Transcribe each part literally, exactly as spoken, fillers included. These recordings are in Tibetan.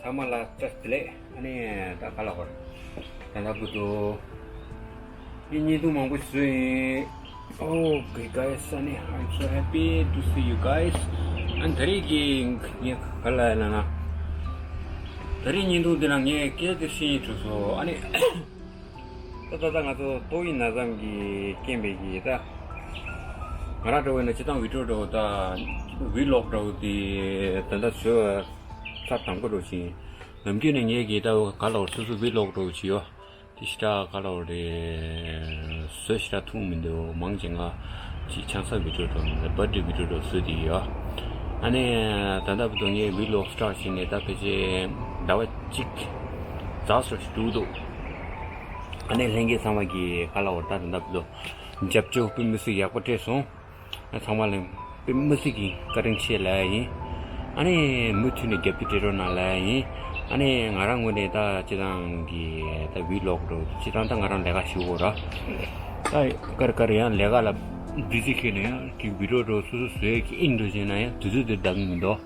ཨ་མ་ལགས་བཀྲ་ཤིས་བདེ་ལེགས། ཨ་ནི་ད་ག་ལ་བར་ད་ལྟ་བུ་དུ་ངས་བརྙན་ཐུང་མང་པོ་བཟོས་ཡིན། Oh, okay, guys, ཨ་ནི I'm so happy to see you guys. ཨ་ནི་ད་རེས་ཀྱི་ངས་ག་ལ་ཡིན་ན་ད་རེས་བརྙན་ཐུང་འདི་ལ་ངས་སྐད་དེ་ཤེས་ཡིན་གྲུབ་སོང་། ཨ་ནི་ད་ད་ད་ང་ཚོ་ཏོག་དབྱིབས་ན་ཚ་གི་རྐྱེན་པས་ཀྱི་ད་ང་རང་འདྲ་བོ་ཡིན་ན་སྤྱིར་བཏང་བི་ཌི་ཡོ་འདྲ་བོ་ད་ཝི་ལོག་འདྲ་བོ་དེ་ད་ལྟ་བཟོས་ཚར་དང་པོ་འདྲ་བོ་ཞིག་ཡིན། ནམ་རྒྱུན་ནས་ངས་ཀྱི་ད་ག་ལ་བར་སོ་སོ་ཝི་ལོག་འདྲ་བོ་ཅིག་ཡོད། དེ་ཞེ་དྲག་ག་ལ་བར་རེད་བཟོས་ཞེ་དྲག་ཐུག་མི་འདུག་མང་ཆེ་ང་ཅིག་ཆང་ས་བི་ཌི་ཡོ་འདྲ་བོ་མིན་པར་ཌེ་བི་ཌི་ཡོ་འདྲ་བོ་བཟོས་དེ་ཡོད། ཨ་ནི་ད་ལྟ་བར་དུ་ངས་ཝི་ལོག་སི་ཊར་བྱས་ནས་ད་ཕལ་ཆེར་ཟླ་བ་གཅིག་ཙམ་ཞིག་འགྲོ་འདུག་ཨ་ནི་ལྷན་རྒྱས་ཚང་མ་གིས་ག་ལ་བར་ད་ད་ལྟ་བར་དུ་རྒྱབ་སྐྱོར་དཔེ་མི་སྲིད་ཡག་པོ་སྤྲད་སོང་། ཨ་ཚང་མ་ལ་དཔེ་མི་སྲིད་ཀྱི་བཀའ་དྲིན་ཆེ་ལབ་ཡ་ཡིན། ཨ་ནི་མུ་མཐུད་ནས་རྒྱབ་སྐྱོར་སྤྲད་རོགས་གནང་ལབ་ཡ་ཡིན། ཨ་ནི་ང་རང་ངོས་ནས་ད་སྤྱིར་བཏང་གི་ད་ཝི་ལོག་འདྲ་བོ་སྤྱིར་བཏང་ད་ང་རང་ལས་ཀ་ཞུ་དགོས་ར། ད་ག་རེ་ག་རེ་ཡང་ལས་ཀ་ལ་བི་ཟི་ཁེལ་ནས་ཡང་གི་ཝི་ཌི་ཡོ་འདྲ་བོ་སོ་སོ་བཟོས་ཀྱི་ཨིན་འགྲོ་བྱས་ན་ཡང་དུས་ཚོད་དེ་འདང་གི་མི་འདུག་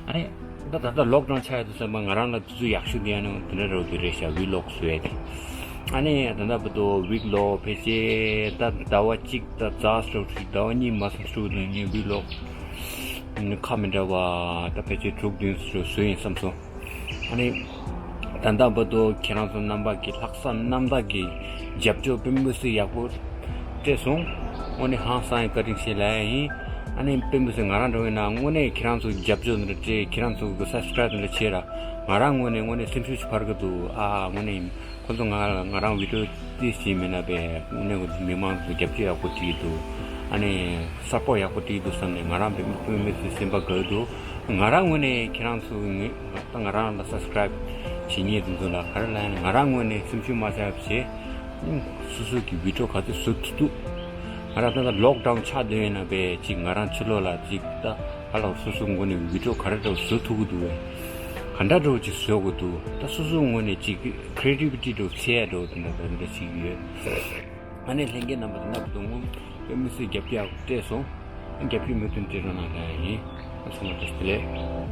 ཨ་ནི་ད་ད་ལྟ་ལོག་ཌའུན་ཆགས་ཡོད་དུས་ཙམ་པ་ང་རང་ལ་དུས་ཚོད་ཡག་ཤོས་དེ་ཡང་ནི་དེ་འདྲ་འདྲ་བོ་དེ་རེད་ཤག་ཝི་ལོག་བཟོས་ཡ་དེ། ཨ་ནི་ད་ལྟ་བར་དུ་ཝི་ལོག་ཕལ་ཆེར་ད་ཟླ་བ་གཅིག་ད་ཛ་སི་ཊོག་ཟླ་བ་གཉིས་མ་སོང་ཤུགས་ལ་ངས་ཝི་ལོག་ཁ་མི་འདྲ་བ་ད་ཕལ་ཆེར་དྲུག་བདུན་ཙམ་བཟོས་ཡིན་བསམ་སོང་། ཨ་ནི་ད་ལྟ་བར་དུ་ཁྱེད་རང་ཚོ་རྣམ་པ་གི་ལྷག་བསམ་རྣམ་དག་གི་རྒྱབ་སྐྱོར་དཔེ་མི་སྲིད་ཡག་པོ་སྤྲད་སོང་། དངོས་གནས་ཧང་སང་ཡི་བཀའ་དྲིན་ཆེ་ལབ་ཡ་ཡིན། ཨ་ནི་དཔེ་མི་སྲིད་ང་རང་འདྲ་བོ་ཡིན་ན་དངོས་གནས་ཁྱེད་རང་ཚོ་རྒྱབ་སྐྱོར་འདི་འདྲ་སྤྲད་ཁྱེད་རང་ཚོ་གི་སབ་སི་ཀ་རའིབ་འདི་འདྲ་བྱས་ར་ང་རང་ངོས་ནས་དངོས་གནས་སེམས་ཤུགས་ཤིག་འཕར་གི་འདུག་ཨ་དངོས་གནས་ཁོ་ཚོ་ང་ང་རང་ཝི་ཌི་ཡོ་ཏོག་ཙམ་མིན་ན་པས་དངོས་གནས་མི་མང་ཚོ་རྒྱབ་སྐྱོར་ཡག་པོ་སྤྲད་ཀྱི་འདུག་ཨ་ནི་སབ་པོར་ཡག་པོ་སྤྲད་ཀྱི་འདུག་བསམ་ནས་ང་རང་དཔེ་དཔེ་མི་སྲིད་སེམས་པ་དགའ་གི་འདུག་ང་རང་ངོས་ནས་ཁྱེད་རང་ཚོ་ངས་ད་ང་རང་ལ་སབ་སི་ཀ་རའིབ་བྱེད་མཁན་དེ་ཚོ་ལ་ག་རེ་ལབ་ཡ་ན་ང་རང་ངོས་ནས་སེམས་ཤུགས་མ་ཆག་བྱས་སོ་སོ་གི་ཝི་ཌི་ཡོ་ག་ཚོད་བཟོ་ཐུབ་ཐུབ་ང་རང་ད་ལྟ་ལོག་ཌའུན་ཆགས་བསྡད་ཡོད་ན་པས་ཅིག་ང་རང་ཕྱི་ལོགས་ལ་ཅིག་ད་ཧ་ལ་སོ་སོ་ངོས་ནས་ཝི་ཌི་ཡོ་ག་རེ་འདྲ་བོ་བཟོ་ཐུབ་ཀྱི་འདུག་བས། ག་འདྲ་འདྲ་བོ་ཅིག་བཟོ་དགོས་འདུག་ད་སོ་སོ་ངོས་ནས་ཅིག་ཁི་རེ་ཊི་བི་ཊི་འདྲ་བོ་འཚོལ་ཡ་འདྲ་བོ་དེ་འདྲ་དེ་འདྲ་ཅིག་ཡོད། ཨ་ནི་ལྷན་རྒྱས་རྣམ་པ་དེ་འདྲ་བོ་འདུག་སྔོན་དཔེ་མི་སྲིད་རྒྱབ་སྐྱོར་ཡག་པོ་སྤྲད་སོང་། རྒྱབ་སྐྱོར་མུ་མཐུད་སྤྲད་རོགས་གནང་ལབ་ཡ་ཡིན། ཨ་ཚང་མ་བཀྲ་ཤིས་བདེ་ལེགས།